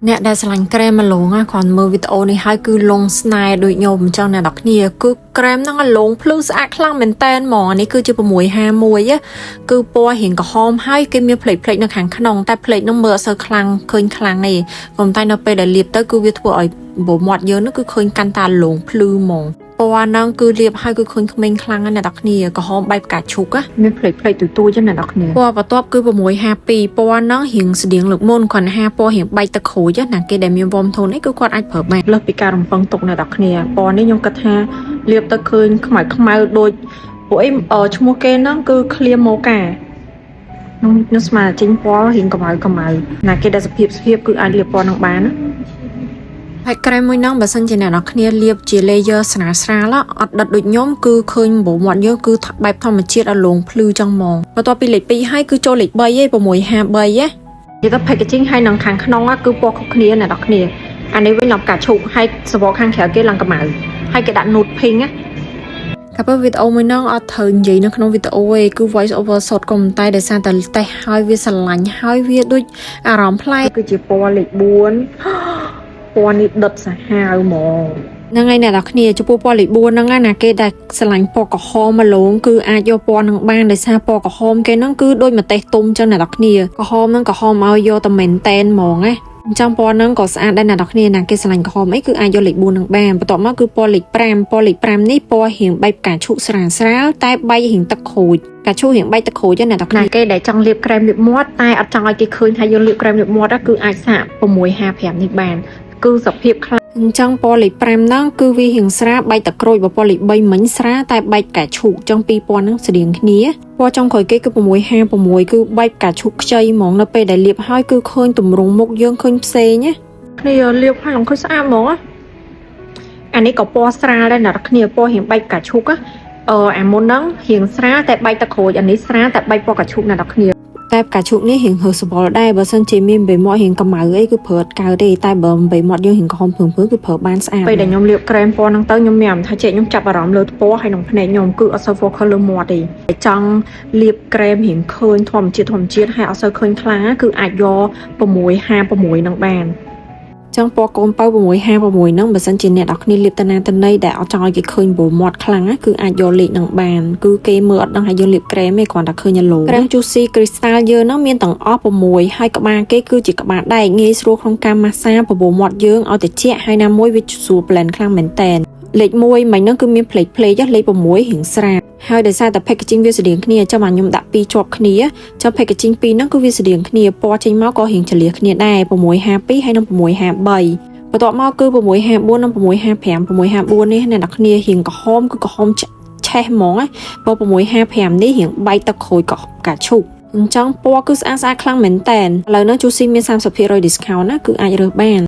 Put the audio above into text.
អ្នកដែលស្រឡាញ់ក្រែមម្លងណាគ្រាន់មើលវីដេអូនេះហើយគឺលងស្នេហ៍ដូចខ្ញុំអញ្ចឹងអ្នកនរគ្នាគឺក្រែមហ្នឹងលងភ្លឺស្អាតខ្លាំងមែនតែនហ្មងអានេះគឺជា651ណាគឺពណ៌រៀងក្រហមហើយគេមានផ្លេកផ្លេកនៅខាងក្នុងតែផ្លេកហ្នឹងមើលអត់សូវខ្លាំងឃើញខ្លាំងទេប៉ុន្តែនៅពេលដែលលាបទៅគឺវាធ្វើឲ្យបមាត់យើងហ្នឹងគឺឃើញកាន់តាលងភ្លឺហ្មងពណ៌ហ្នឹងគឺលាបហើយគឺឃើញក្មេងខ្លាំងណាស់អ្នកនរគ្នាក្រហមបែបផ្កាឈូកណា មានផ្លេកផ្លេកទូទូចឹងអ្នកនរគ្នា ពណ៌បន្ទាប់គឺ652ពណ៌ហ្នឹងរៀងស្តៀងលើកមុនគ្រាន់តែហាពណ៌រៀងបែកទឹកក្រូចណាគេដែលមាន warm tone នេះគឺគាត់អាចប្រើបាន លើសពីការរំពឹងទុកអ្នកនរគ្នាពណ៌នេះខ្ញុំគិតថាលាបទៅឃើញខ្មៅខ្មៅដូចពួកអីអឺឈ្មោះគេហ្នឹងគឺ Clear Mocha ខ្ញុំខ្ញុំស្មានចេញពណ៌រៀងកម្ៅកម្ៅណាគេដែលសភាពសភាពគឺអាចលាបពណ៌ហ្នឹងបានណា ហើយក្រែមមួយហ្នឹងបើសិនជាអ្នកនរគ្នាលាបជា layer ស្រាលស្រាលអត់ដិតដូចខ្ញុំគឺឃើញបោមាត់យើងគឺបែបធម្មជាតិឲ្យលងភ្លឺចឹងហ្មងបន្ទាប់ពីលេខ2ហើយគឺចូលលេខ3ឯង653ណា និយាយទៅ packaging ហើយនឹងខាងក្នុងគឺពណ៌ខុសគ្នាអ្នកនរគ្នាអានេះវិញឡើងផ្កាឈូកហើយសបកខាងក្រៅគេឡើងកម្ៅហើយគេដាក់ nude pink ណា កាលពីវីដេអូមួយហ្នឹងអត់ត្រូវនិយាយនៅក្នុងវីដេអូទេគឺ voice over សុទ្ធក៏ប៉ុន្តែដោយសារតែតេស្តហើយវាស្រឡាញ់ហើយវាដូចអារម្មណ៍ប្លែក គឺជាពណ៌លេខ4ពណ៌នេះដិតសាហាវហ្មង ហ្នឹងហើយអ្នកនរគ្នាចំពោះពណ៌លេខ4ហ្នឹងណាគេដែលស្រឡាញ់ពណ៌ក្រហមមកលងគឺអាចយកពណ៌ហ្នឹងបានដោយសារពណ៌ក្រហមគេហ្នឹងគឺដូចម្ទេសទុំចឹងអ្នកនរគ្នាក្រហមហ្នឹងក្រហមឲ្យយកតែមែនតែនហ្មងណាអញ្ចឹងពណ៌ហ្នឹងក៏ស្អាតដែរអ្នកនរគ្នាណាគេស្រឡាញ់ក្រហមអីគឺអាចយកលេខ4ហ្នឹងបានបន្ទាប់មកគឺពណ៌លេខ5ពណ៌លេខ5នេះពណ៌រៀងបែបផ្កាឈូកស្រាលស្រាលតែបែករៀងទឹកក្រូចផ្កាឈូករៀងបែកទឹកក្រូចណាអ្នកនរគ្នា ណាគេដែលចង់លាបក្រែមលាបមាត់តែអត់ចង់ឲ្យគេឃើញថាយើងលាបក្រែមលាបមាត់គឺអាចសាក655នេះបានគឺសភាពខ្លាំង អញ្ចឹងពណ៌លេខ5ហ្នឹងគឺវារៀងស្រាលបែកទឹកក្រូចបើពណ៌លេខ3មិញស្រាលតែបែកផ្កាឈូកអញ្ចឹងពីរពណ៌ហ្នឹងស្តៀងគ្នាពណ៌ចុងក្រោយគេគឺ656គឺបែកផ្កាឈូកខ្ចីហ្មងនៅពេលដែលលាបហើយគឺឃើញទម្រង់មុខយើងឃើញផ្សេងណា គ្នាលាបហើយឡើងឃើញស្អាតហ្មងណាអានេះក៏ពណ៌ស្រាលដែរអ្នកនរគ្នាពណ៌រៀងបែកផ្កាឈូកណាអឺអាមុនហ្នឹងរៀងស្រាលតែបែកទឹកក្រូចអានេះស្រាលតែបែកពណ៌ផ្កាឈូកអ្នកនរគ្នា តែផ្កាឈូកនេះរៀងហើសបល់ដែរបើសិនជាមានបេមាត់រៀងកម្ៅអីគឺប្រើអត់កើតទេតែបើបេមាត់យើងរៀងក្រហមភ្លើងៗគឺប្រើបានស្អាត ពេលដែលខ្ញុំលាបក្រែមពណ៌ហ្នឹងទៅខ្ញុំមានអារម្មណ៍ថាចេះខ្ញុំចាប់អារម្មណ៍លើពណ៌ហើយនឹងភ្នែកខ្ញុំគឺអត់សូវ focus លើមាត់ទេចង់លាបក្រែមរៀងឃើញធម្មជាតិធម្មជាតិហើយអត់សូវឃើញខ្លាំងគឺអាចយក656ហ្នឹងបាន ចឹងពណ៌កូនប៉ៅ656ហ្នឹងបើសិនជាអ្នកនរគ្នាលាបទៅណាទៅណីដែលអត់ចង់ឲ្យគេឃើញបូមាត់ខ្លាំងណាគឺអាចយកលេខហ្នឹងបានគឺគេមើលអត់ដឹងថាយើងលាបក្រែមទេគ្រាន់តែឃើញឡូក្រែម Juicy Crystal យើងហ្នឹងមានទាំងអស់6ហើយក្បាលគេគឺជាក្បាលដែកងាយស្រួលក្នុងការម៉ាស្សាបបូរមាត់យើងឲ្យត្រជាក់ហើយណាមួយវាស្រួល blend ខ្លាំងមែនតែនលេខ1មិញហ្នឹងគឺមានផ្លេកផ្លេកលេខ6រៀងស្រាលហើយដោយសារតែ packaging វាស្តៀងគ្នាចាំអាខ្ញុំដាក់ពីរជាប់គ្នាចាំ packaging ពីរហ្នឹងគឺវាស្តៀងគ្នាពណ៌ចេញមកក៏រៀងចលះគ្នាដែរ652ហើយនិង653បន្ទាប់មកគឺ654និង655 654នេះអ្នកនរគ្នារៀងក្រហមគឺក្រហមឆេះហ្មងណាបើ655នេះរៀងបែកទឹកក្រូចក៏ផ្កាឈូកអញ្ចឹងពណ៌គឺស្អាតស្អាតខ្លាំងមែនតែនឥឡូវនេះ Juicy មាន30% discount ណាគឺអាចរើសបាន។